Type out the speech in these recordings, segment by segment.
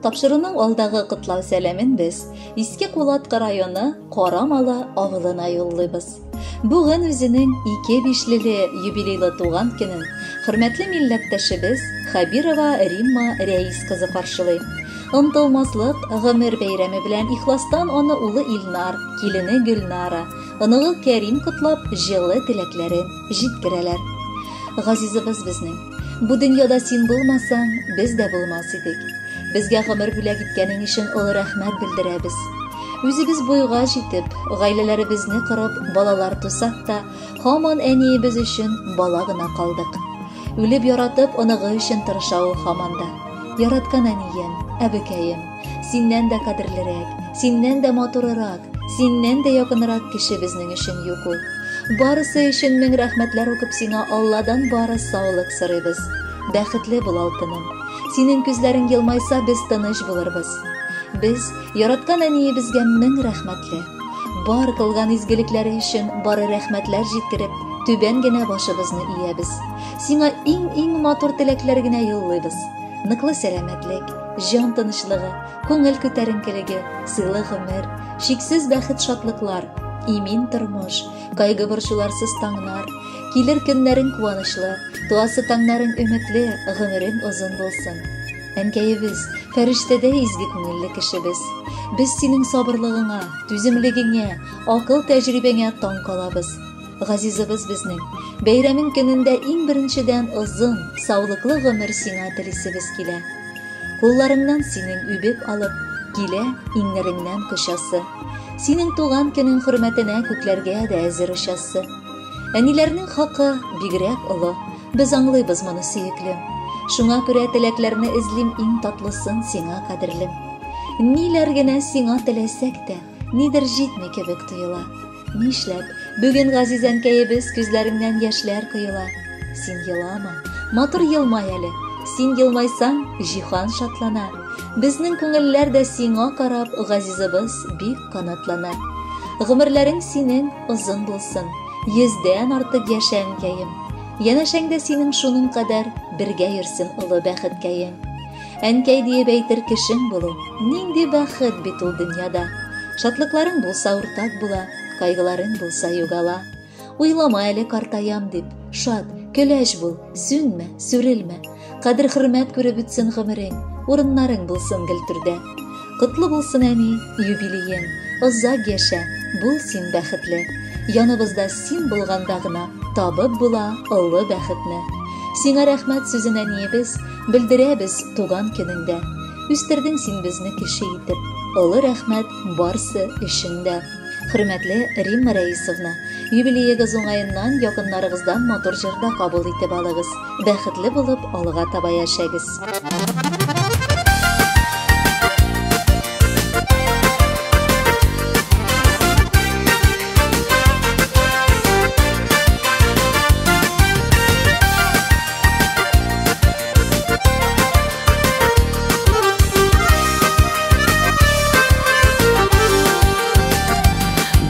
Тапшыруның алдагы котлау сәламен без Иске Кулаткы районы Карамалы авылына юллыйбыз. Бүген үзенең ике бишлеле юбилейлы туган көнен хөрмәтле милләттәшебез Хабирова Римма Рәис кызы каршылый. Онтылмаслык гомер бәйрәме белән ихластан аны улы Илнар, килене Гөлнара, оныгы Кәрим котлап, җылы теләкләрен җиткерәләр. Газизыбыз безнең, бу дөньяда син булмасаң, без дә булмас идек. Безгә гомер бүләк иткәнең өчен олы рәхмәт белдерәбез. Үзебез буйга җитеп, гаиләләребезне корып, балалар тусак та, һаман әниебез өчен бала гына калдык. Үлеп яратып, оныгы өчен тырыша ул һаман да. Яраткан әнием, әбекәем, синнән дә кадерлерәк, синнән дә матурырак, синнән дә якынрак кеше безнең өчен юк ул. Барысы өчен мең рәхмәтләр укып сиңа Алладан бары саулык сорыйбыз. Бәхетле бул, алтыным. Синең күзләрең елмайса, без тыныч булырбыз. Без яраткан әниебезгә мең рәхмәтле. Бар кылган изгелекләре өчен бары рәхмәтләр җиткереп, түбән генә башыбызны иябез. Сиңа иң-иң матур теләкләр генә юллыйбыз. Ныклы сәламәтлек, җан тынычлыгы, күңел күтәренкелеге, сыйлы гомер, чиксез бәхет-шатлыклар, имин тормыш, кайгы-борчуларсыз таңнар, килер көннәрең куанычлы, туасы таңнарың өметле, гомерең озын булсын. Әнкәебез, фәрештәдәй изге күңелле кешебез. Без синең сабырлыгыңа, түземлегеңә, акыл тәҗрибәңә таң калабыз. Газизыбыз безнең, бәйрәмең көнендә иң беренчедән озын, саулыклы гомер сиңа телисебез килә. Кулларыңнан синең үбеп алып, килә иңнәреңнән кочасы. Синең туган көнең хөрмәтенә күкләргә дә әзер очасы. Әниләрнең хакы бигрәк олы, без аңлыйбыз моны, сөеклем. Шуңа күрә теләкләрне эзлим иң татлысын сиңа, кадерлем. Ниләр генә сиңа теләсәк тә, нидер җитми кебек тоела. Нишләп, бүген газиз әнкәебез күзләреңнән яшьләр коела. Син елама, матур елмай әле. Син елмайсаң, җиһан шатлана. Безнең күңелләр дә сиңа карап, газизыбыз бик канатлана. Гомерләрең синең озын булсын, йөздән артык яшә, әнкәем. Янәшәңдә синең шуның кадәр бергә йөрсен олы бәхеткәең. Әнкәй диеп әйтер кешең булу, нинди бәхет бит ул дөньяда. Шатлыкларың булса уртак була, кайгыларың булса югала. Уйлама әле картаям дип, шат, көләч бул, сүнмә, сүрелмә. Кадер-хөрмәт күреп үтсен гомерең, урыннарың булсын гел түрдә. Котлы булсын, әни, юбилеең, озак яшә, бул син бәхетле. Яныбызда син булганда гына табып була олы бәхетне. Сиңа рәхмәт сүзен, әниебез, белдерәбез туган көнеңдә. Үстердең син безне кеше итеп, олы рәхмәт барсы өчен дә. Хөрмәтле Римма Рәисовна, юбилеегыз уңаеннан якыннарыгыздан матур җыр да кабул итеп алыгыз. Бәхетле булып алга таба яшәгез.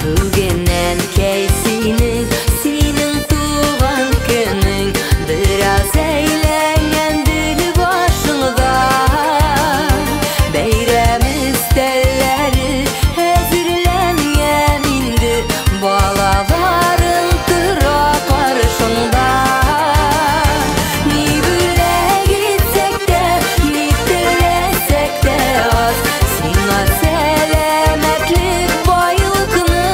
Бүген әнкәй синең, синең туган көнең, бераз әйләнгәндер башыңда. Бәйрәм өстәлләре әзерләнгән инде, балаларың тора каршыңда. Ни бүләк итсәк тә, ни теләсәк тә аз, сиңа сәламәтлек, байлыкны.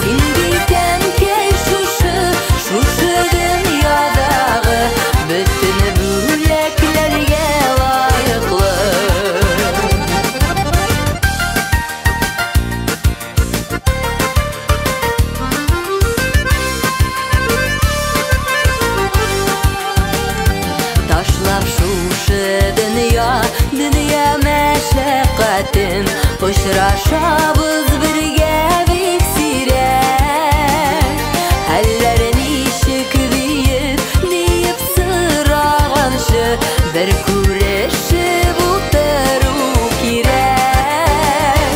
Син бит, әнкәй, шушы, шушы дөньядагы бөтен бүләкләргә лаеклы. Ташлап шушы дөнья, дөнья мәшәкатен, очрашабыз бергә бик сирәк. Хәлләр ничек диеп, диеп сораганчы, бер күрешеп утыру кирәк.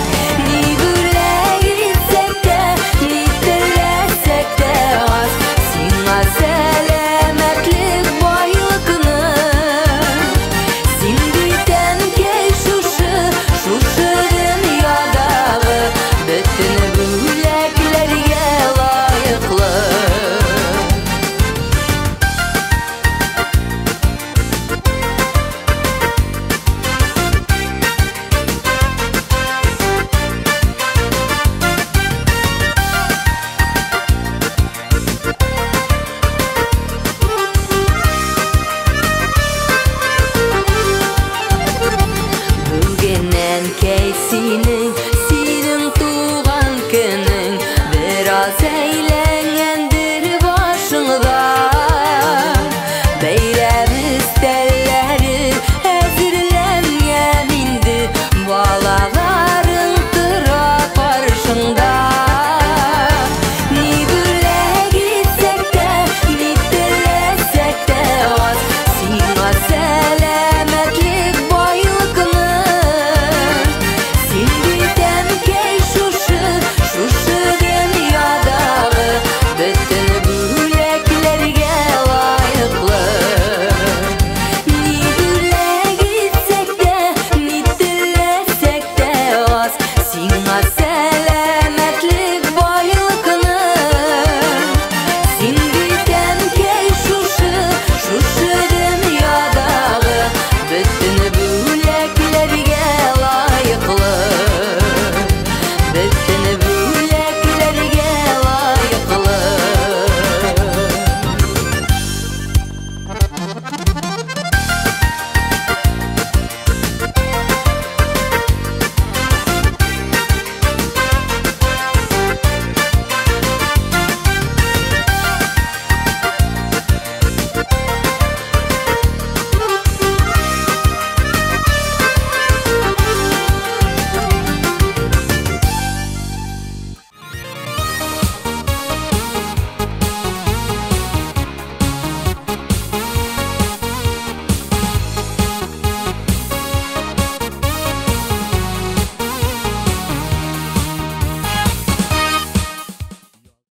Ни бүләк итсәк тә, ни теләсәк тә аз, сиңа сәламәтлек, байлыкны. Син бит, әнкәй, Син.